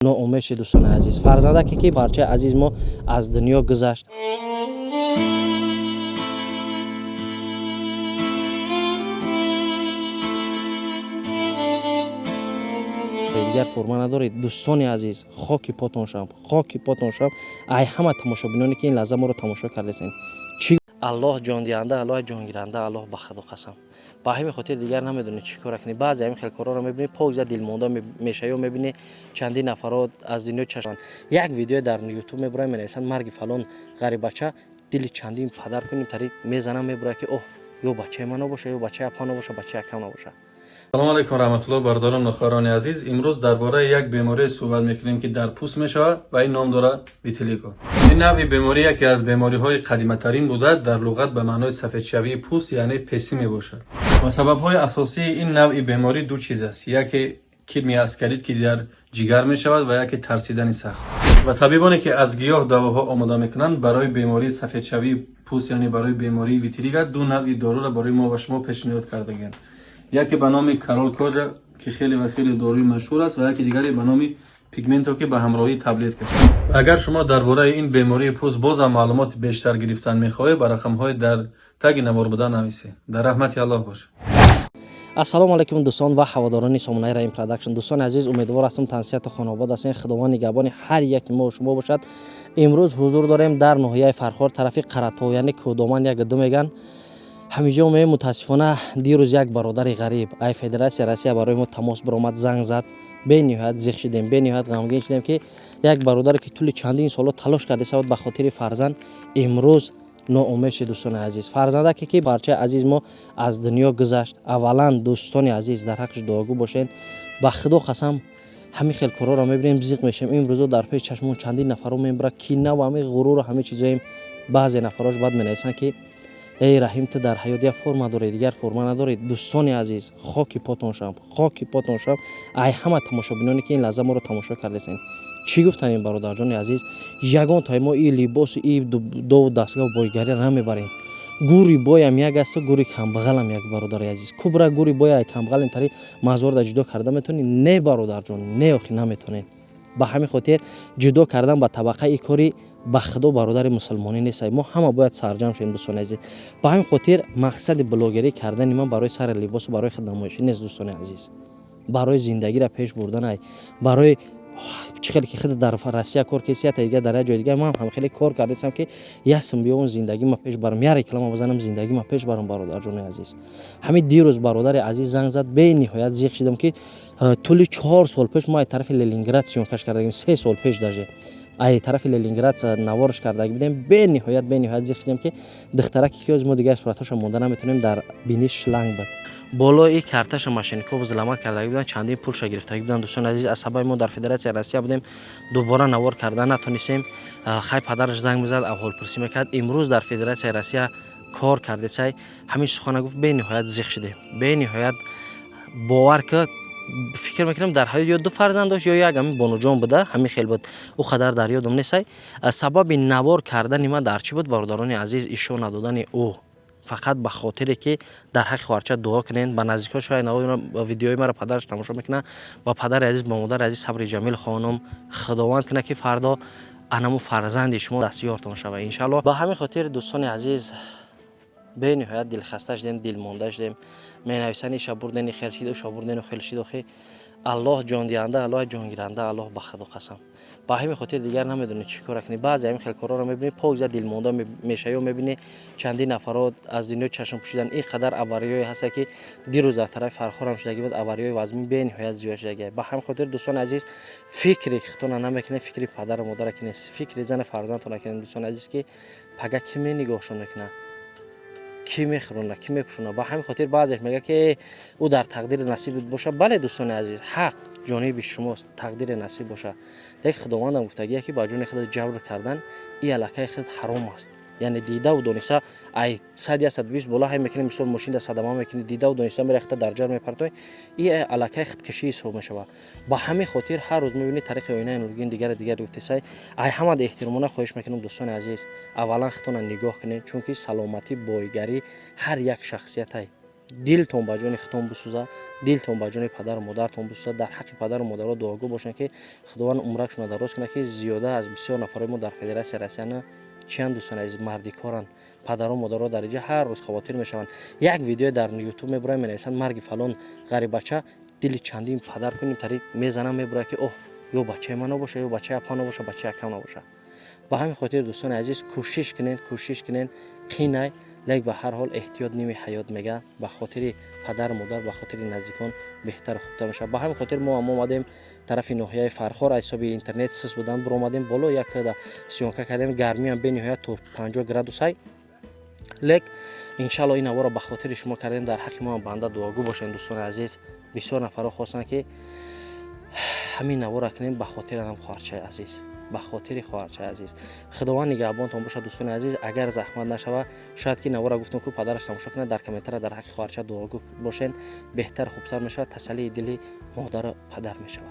Ноумед шид, дӯстони азиз. Фарзандаке ки парчаи азиз мо аз дунё гузашт. Дигар форма надоред, дӯстони азиз. Хоки потон шавам, хоки потон шавам. Ай ҳама тамошобиноне ки ин лаҳза моро тамошо кардесен, чӣ Аллоҳ ҷондиҳанда, Аллоҳ ҷонгиранда, Аллоҳ, ба Худо қасам. Ба ҳамин хотир дигар намедонӣ чӣ кора кунӣ. Баъзе ҳамин хел корҳоро мебинӣ, покза дилмонда мешавӣ. Мебинӣ, чандин нафарҳо аз дунё чашманд. Як видео дар Ютуб мебурам, менависанд марги фалон ғариббача, дили чандин падар куним тари мезанам, мебурад ки оҳ, ё бачаи ман набоша, ё бачаи апа набоша, бачаи акам набоша. Салом алейкум, раҳматулло, бародарон ва хоҳарони азиз. Имрӯз дар бораи як беморие суҳбат мекунем, ки дар пӯст мешавад ва ин ном дорад витилиго. Ин навъи беморӣ яке аз бемориҳои қадиматарин буда, дар луғат ба маънои сафедшавии пӯст, яъне песӣ мебошад. Ва сабабҳои асосии ин навъи беморӣ ду чиз аст: яке кирми аскарид, ки дар ҷигар мешавад, ва яке тарсидани сахт. Ва табибоне, ки аз гиёҳ давоҳо омода мекунанд, барои бемории сафедшавии пӯст, яъне барои бемории витилиго, ду навъи доруро барои мо ва шумо пешниҳод кардагианд: яке ба номи Корол Кожа, ки хеле ва хеле доруи машҳур аст, ва яке дигаре ба номи Пигменто, ки ба ҳамроҳии таблетка шуд. Агар шумо дар бораи ин бемории пӯст бозам маълумоти бештар гирифтан мехоҳед, ба рақамҳои дар таги навор буда нависед. Дар раҳмати Аллоҳ бошед. Ассалому алайкум, дӯстон ва ҳаводорони сомонаи Раим Продакшн. Дӯстони азиз, умедвор ҳастам, тансиҳату хонобод ҳастем. Худованд нигаҳбони ҳар яки мо шумо бошад. Имрӯз ҳузур дорем дар ноҳияи Фархор, тарафи Қаратов, яъне Кӯдоман як ду меган. Ҳаминҷо меем. Мутаассифона, дирӯз як бародари ғариб ай Федератсия Россия барои мо тамос баромад, занг зад. Бениҳоят зиқ шудем, бениҳоят ғамгин шудем, ки як бародаре ки тӯли чандин солҳо талош карда савод ба хотири фарзанд, имрӯз ноумед шид. Дӯстони азиз, фарзандаке ки парчаи азиз мо аз дунё гузашт. Аввалан, дӯстони азиз, дар ҳаққаш дуогӯ бошед. Ба Худо қасам, ҳамин хел корҳоро мебинем, зиқ мешавем. Имрӯзо дар пеши чашмон чандин нафарҳо мебурад, кина ва ҳамин ғуруру ҳамин чизоем. Баъзе нафарҳош баъд менависанд, ки эй Раҳим, ту дар ҳаёт як форма дорӣ, дигар форма надорӣ. Дӯстони азиз, хоки потон шавам, хоки потон шавам. Ай ҳама тамошобиноне ки ин лаҳза моро тамошо кардесен, чӣ гуфтан ин бародарҷони азиз? Ягон тай мо и либосу и дову дастгоҳу бойгариро намебарем. Гури боям як асту гури камбағалам як, бародари азиз. Кубра гури боя камбағалем тари мазорда ҷудо карда метавонӣ? Не, бародарҷон, не, охи наметавонед. Ба ҳамин хотир ҷудо кардан ба табақа и кори, ба Худо, бародари мусулмонӣ нест. Мо ҳама бояд сарҷамъ шавем, дӯстони азиз. Ба ҳамин хотир мақсади блогерӣ кардани ман барои сари либосу барои худнамоишӣ нест, дӯстони азиз. Барои зиндагиро пеш бурданай, барои чӣ хеле ки худ дар Россия кор кесията, дигар дар як ҷои дигар ман ҳам хеле кор кардастам, ки ясм биёвам, зиндагима пеш барам, я реклама бизанам, зиндагима пеш барам. Бародарҷони азиз, ҳамин дирӯз бародари азиз занг зад, бениҳоят зиқ шидам, ки тӯли 4 сол пеш мо ай тарафи Ленинград съёмкаш кардагим, 3 сол пеш даже ай тарафи Ленинград наворш кардаги будем. Бениҳоят, бениҳоят зиқ шудем, ки духтараке ки ҳози мо дигар суратҳоша монда наметавонем, дар бини шланг буд, болои карташа мошенникҳо взломать кардаги буданд, чандин пулша гирифтаги буданд. Дӯстони азиз, аз сабаби мо дар Федератсияи Россия будем, дубора навор карда натонистем. Хай, падараш занг мезад, аҳволпурсӣ мекард. Имрӯз дар Федератсияи Россия кор кардесай. Ҳамин сухана гуфт, бениҳоят зиқ шудем, бениҳоят. Бовар ки, фикр мекунам, дар ҳаёт ё ду фарзанд дошт, ё як, ҳамин бонуҷон буда, ҳамин хел буд, ӯ қадар дар ёдам нестай. Сабаби навор кардани ман дар чӣ буд, бародарони азиз? Ишо надодани ӯ фақат ба хотире ки дар ҳаққи хоҳарча дуо кунед. Ба наздикҳо шояд видеои маро падараш тамошо мекунад. Ба падари азиз, ба модари азиз сабри ҷамил хонум. Худованд кунад, ки фардо анаму фарзанди шумо дастёртон шавад, иншалло. Ба ҳамин хотир, дӯстони азиз, бениҳоят дилхаста шудем, дилмонда шудем. Менависанд, иша бурдени хел шид, уша бурдену хел шид. Охи, Аллоҳ ҷондиҳанда, Аллоҳ ҷонгиранда, Аллоҳ, ба Худо қасам. Ба ҳамин хотир дигар намедонӣ чӣ кора кунӣ. Баъзе ҳамин хел корҳоро мебинӣ, покза дилмонда мешавӣ. Мебинӣ, чандин нафарҳо аз дунё чашм пӯшидан. Ин қадар авариҳое ҳаста, ки дирӯз дар тарафи Фархорам шудаги буд, авариҳои вазмин бениҳоят зиёд шудаги. Ба ҳамин хотир, дӯстони азиз, фикре худтона намекунед, фикри падару модара кунед, фикри зану фарзандтона кунед, дӯстони азиз, ки пага кӣ менигоҳшон мекунад, кӣ мехӯрона, кӣ мепӯшона. Ба ҳамин хотир баъзеаш мегӯяд, ки ӯ дар тақдири насиб боша. Бале, дӯстони азиз, ҳақ ҷониби шумост, тақдири насиб боша, лекин Худовандам гуфтагия, ки ба ҷони худ ҷабр кардан и аллакай худ ҳаром аст. Яъне дидаву дониста ай сад, 120 боло ҳай мекунӣ, мисол, мошинда садама мекунӣ, дидаву дониста мерахта дар ҷар мепартоӣ, и аллакай худкушӣ ҳисоб мешавад. Ба ҳамин хотир ҳар рӯз мебинӣ тариқи оинаи нургин дигара дигар гуфтисай. Ай ҳамад эҳтиромона хоҳиш мекунам, дӯстони азиз, аввалан худтона нигоҳ кунед, чунки саломатӣ бойгарӣ ҳар як шахсиятай. Дилтон ба ҷони худтон бисӯза, дилтон ба ҷони падару модартон бисӯза. Дар ҳаққи падару модаро дуогӯ бошанд, ки Худованд умракшонро дароз кунад, ки зиёда аз бисёр нафарои мо дар Федератсияи Россияна чиянд, дӯстони азиз, мардикоранд. Падару модаро дар инҷа ҳар рӯз хавотир мешаванд. Як видео дар Ютуб мебуранд, менависанд марги фалон ғариббача, дили чандин падар куним тари мезанам, мебурад, ки оҳ, ё бачаи ман набоша, ё бачаи апа набоша, бачаи акам набоша. Ба ҳамин хотир, дӯстони азиз, кӯшиш кунед, кӯшиш кунед. Қинай, лек ба ҳар ҳол эҳтиёт ними ҳаёт мега. Ба хотири падару модар, ба хотири наздикон беҳтару хубтар мешавад. Ба ҳамин хотир мо ҳам омадем тарафи ноҳияи Фархор. Аз ҳисоби интернет сис будан, биромадем боло, як съёмка кардем. Гармиам бениҳоят, то 50 градусай, лек иншалло ин наворо ба хотири шумо кардем. Дар ҳаққи мо банда дуогӯ бошем, дӯстони азиз. Бисёр нафарҳо хостанд, ки ҳамин наворо кунем. Ба хотири анам хоҳарчаи азиз, ба хотири хоҳарчаи азиз. Худованд нигаҳбонтон бошад, дӯстони азиз. Агар заҳмат нашава, шояд ки навора гуфтам, ку падараш тамошо кунад, дар комментария дар ҳаққи хоҳарча дуогӯ бошен, беҳтар, хубтар мешавад, тасаллии дили модару падар мешавад.